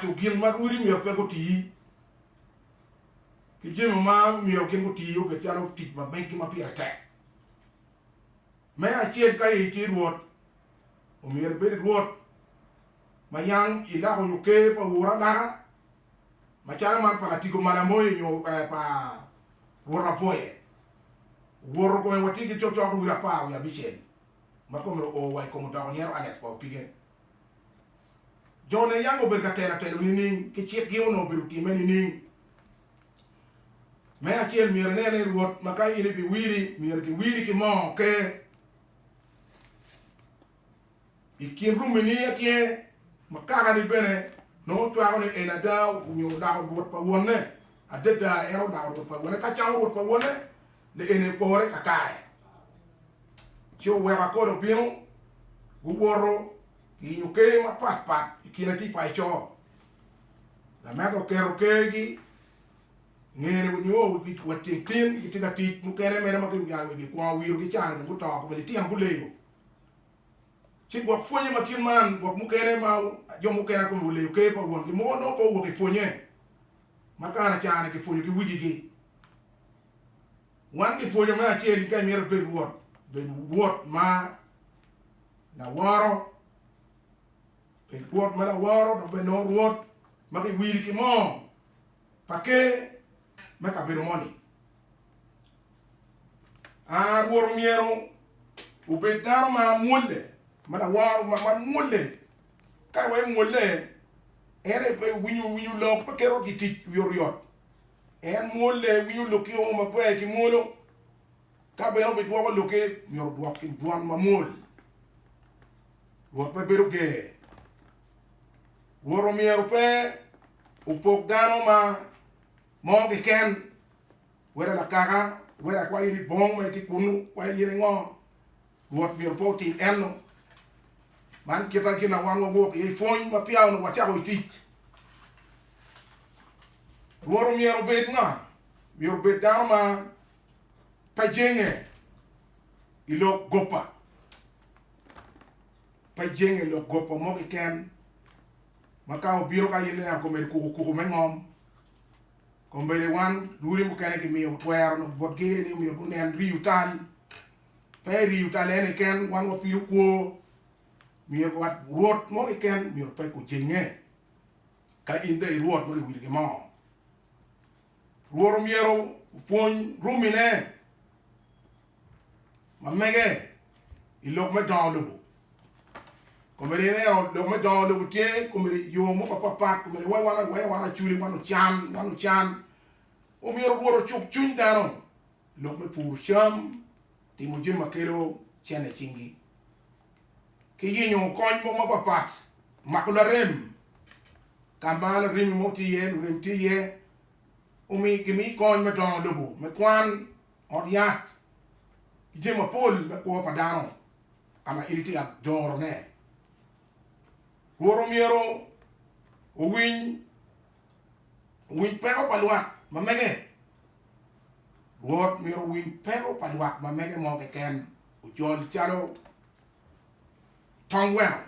waco gin ma rwodi myero pe gutii ki jami ma myero gin gutii obed calo tic ma meggi ma pire tek. Me acel ka itye rwot, omyero ibed rwot ma yang ilako nyo ker pa wora alaka macalo man pa Latigo Malamoyo nyo pa Rwot Apwoye. Owoto kome watye ki cokcok owiro 17 ma kome oo wa i kom odoko nyero Alex pa Opige. Jo-ne yang obedo ka telo telo nining ki cikgi onongo obedo timme nining? Me acel myero inen ni Rwot ma ka in ibiwiri myero giwiri ki moo ker. I kin rumini atye ma kakani bene nongo cwako ni en ada nyo olako rwot pa wonne. Adada en olako rwot pa wonne. Ka camo rwot pa wonne, li eni opore kakare. Ci oweko akode obino, guwoto giyinyo ker mapat pat i kine tye pa eco. Lamego oketo kergi ngene nyo wa ceng tin gitye ka tic mukene mere ma gikwongo wirogi cani dong guto kome litino guleyo. Ci gwok pwonye ma kit man, gwok mukene ma jo mukene kome oleyo ker pa wongi mogo nongo pe owok i pwonye ma kare cani kipwonyo ki wigigi. Wan kipwonyo me acel ka imito ibed rwot, bed rwot ma laworo, bed rwot ma laworo dok bed nongo rwot ma kiwiri ki moo pa ker me kabedo moni. Aa, Rwot omyero obed dano ma mwolle, ma laworo, ma mwolle. Ka iwaco mwolle, en aye pe winyo, winyo lok, pe keto i tic oyotoyot. En mwolle, winyo lokki o maber ki mwolo. Ka bene obidwoko lokki, myero odwok ki dwan mamwol. Rwot pe bedo ger. Rwot omyero pe opok dano ma mo keken. Wera lakaka, wera kwa in i bong ma itye kunu, kwa in ingo, Rwot myero pe otim enno. Man kita gin na wan wawok iye i pwony ma peya onongo wacako i tic. Rwot omyero obed nga? Myero obed dano ma pe jenge i lok gopa. Pe jenge i lok gopa mo keken ma ka obino ka in ineno kome kuku kuku me ngom. Kombeddi wan lwodi mukene kimiyo twero botgi ni myero gunen riyo tal. Pe riyo tal en keken, wan wapido kwo. Myero wat rwot mo keken myero pe gujenge. Ka in dong irwot ma kiwilo ki moo. Rwot omyero opwony rumine ma mege i lok me dongo lobo. Komedi ineno lok me dongo lobo tye komedi yo mo mapatpat komedi wai wan wai wan aculi wan ocan wan ocan omyero Rwot ocuk cwiny dano lok me puro cam timo jami ma kelo cene i cingi ki yenyo kony mo mapatpat mako larem ka ma laremi mo tye iye lurem tye iye omi gimi kony me dongo lobo me kwan ot yat ki jami mapol me kwo pa dano. ka ma in itye ka dorone. Rwot omyero owiny owiny peko pa lwak ma mege. Rwot myero owiny peko pa lwak ma mege mo keken ojol calo tong gweno.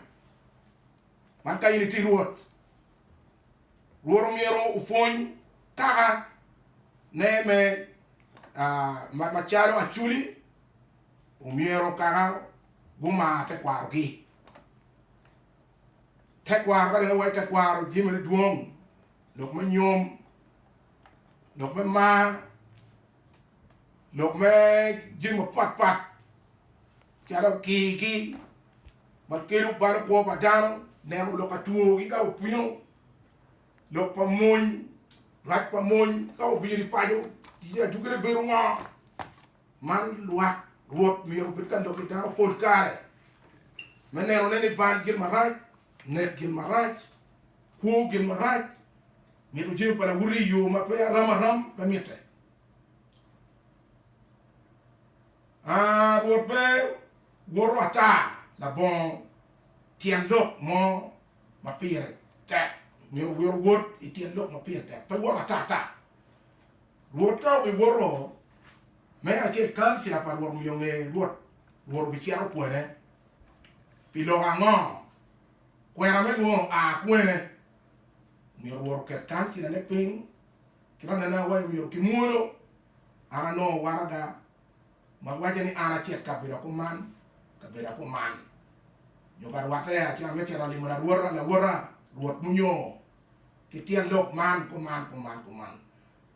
Man ka in itye Rwot, Rwot omyero opwony kaka ne me macalo aculi Omyero kaka gumar tekwarogi. Tekwaro ka dong iwaco tekwaro jamine dwong, lok me nyom, lok me mar, lok me jami mapat pat calo kirgi ma kelo balo kwo pa dano, neno lok pa twogi ka obino, lok pa mony, rac pa mony ka obino i paco, adwogine bedo ngo? Man lwak Rwot myero obed ka lok ki dano pol kare me nenone ni bal gin marac, nek gin marac, kwo gin marac, mito jami pa lawoti i yo ma pe aram aram pe mitte. Aa, Rwot pe woto ata labongo tyen lok mo ma pire tek. Myero owot i tyen lok ma pire tek, pe woto ata ata. Rwot ka obiwoto, me acel kancila pa Rwot omiyo nge Rwot, Rwot obicito kwene. Pi lok ango? Kwena me lwongo oa kwene? Myero Rwot oket kancilane piny, kit anena awaco myero ki mwolo. An anongo waraga ma waco ni an acit kabedo kuman, kabedo kuman. Nyo ka rwatte acito amito cito alimo larwota, lawota, Rwot munyo ki tyen lok man kuman, kuman, kuman.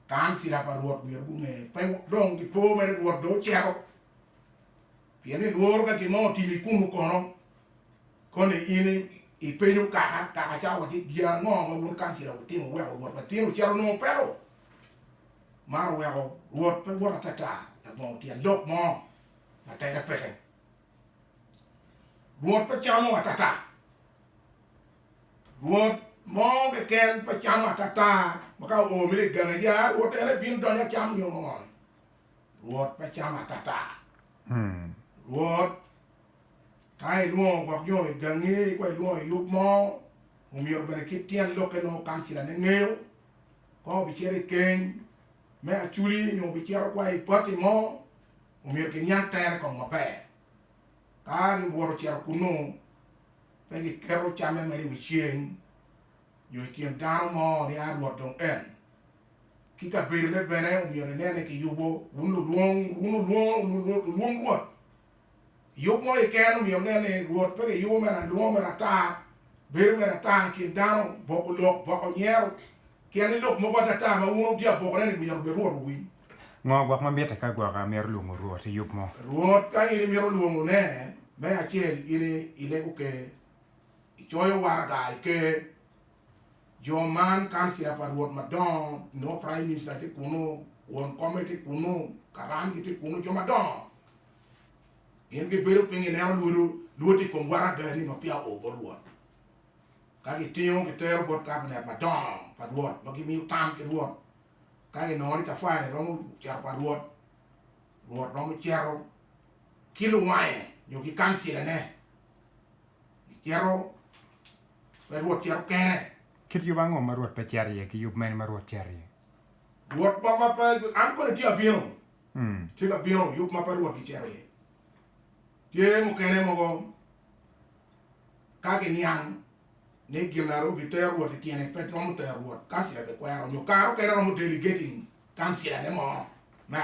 Kancila pa Rwot myero gunge. Pe dong gipo mere Rwot dong ocito. Pien ni lworo ka gin mo otimo i kunu kono, koni in ipenyo kaka, kaka ca wacci gin ango ma wun kancila wutimo wuweko Rwot latin ocito onongo peto. Man oweko Rwot pe woto atata labongo tyen lok mo ma tere peke. Rwot pe camo atata. Rwot mo keken pe camo atata ma ka oo mere i gangi ja Rwot en aye bino donyo acam nyo ngo. Rwot pe camo atata. Rwot ka ilwongo gwok nyo i gangi kwa ilwongo i yub mo omyero bene ki tyen lokke nongo kancilane ngeyo ka obicito i keny me aculi nyo obicito kwa i pati mo omyero kiniang tere kong maber. Ka giwoto cito kunnu pe giketo camme mere i wi ceng nyo i kin dano mo ni a Rwot dong en. Ki kabedone bene omyero inen ni kiyubo, wun lulwong, wun lulwong Rwot. Yub mo keken omyero nen ni Rwot pe kiyubo mere alwonga mere ata, bedo mere ata i kin dano, boko lok, boko nyero, pien ni lok mogo atata ma wun wutye abokone-ni myero bed Rwot owiny. Ngo gwok ma mitte ka gwok amito lwongo Rwot i yub mo? Rwot ka in imito lwongone, me acel in ilego ker, icoyo waraga i ker, Jo man kancila pa Rwot madongo, nongo Prime Minister tye kunu, won kome tye kunu, karan gitye kunu, jo madongo. Gin gibedo piny gineno lwodo lwod i kom waragani ma peya oo bot Rwot. Ka gitingo gitero bot kabinet madongo pa Rwot ma gimiyo tam ki Rwot. Ka ginongo ni cafari romo cito pa Rwot, Rwot romo cito ki luwange nyo ki kancilane. Gicito Pe Rwot cito kene. Kit yub ango ma Rwot pe cito iye ki yub mene ma Rwot cito iye? Rwot ma ma pe, an koni tye abino, tye ka bino, yub ma pe Rwot gicito iye. Tye mukene mogo ka giniang ni gin na obitero Rwot i tyene pe romo tero Rwot, kancila bikwero, nyo kare okene romo delegating kancilane mo.